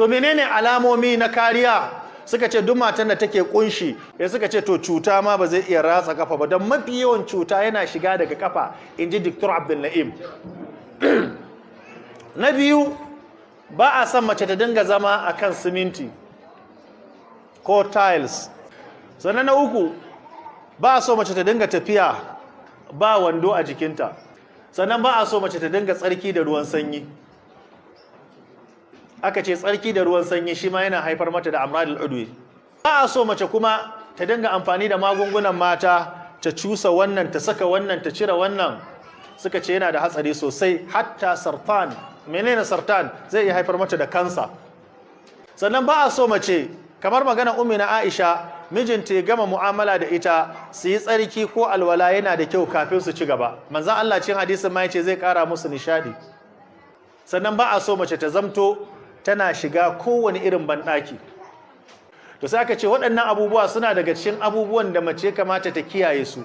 To menene alamomi na kariya? Suka ce duk matan da take kunshi, ya suka ce to cuta ma ba zai iya ratsa kafa ba, don mafi yawan cuta yana shiga daga kafa, in ji Dr. Abdul Na'im. Na biyu, ba a son mace ta dinga zama a kan siminti ko tiles. Sannan na uku, ba a so mace ta dinga tafiya ba wando a jikinta. Sannan ba a so mace ta dinga tsarki da ruwan sanyi. Aka ce tsarki da ruwan sanyi shi ma yana haifar mata da amradul udwi. Ba a so mace kuma ta dinga amfani da magungunan mata, ta cusa wannan, ta saka wannan, ta cire wannan. Suka ce yana da hatsari sosai, hatta sartan. Menene sartan? Zai iya haifar mata da kansa. Sannan ba a so mace, kamar magana ummi na Aisha, mijinta ya gama mu'amala da ita, su yi tsarki ko alwala, yana da kyau kafin su ci gaba. Manzon Allah cikin hadisin ma yace zai kara musu nishadi. Sannan ba a so mace ta zamto tana shiga kowane irin banɗaki. To sai aka ce waɗannan abubuwa suna daga cikin abubuwan da mace kamata ta kiyaye su.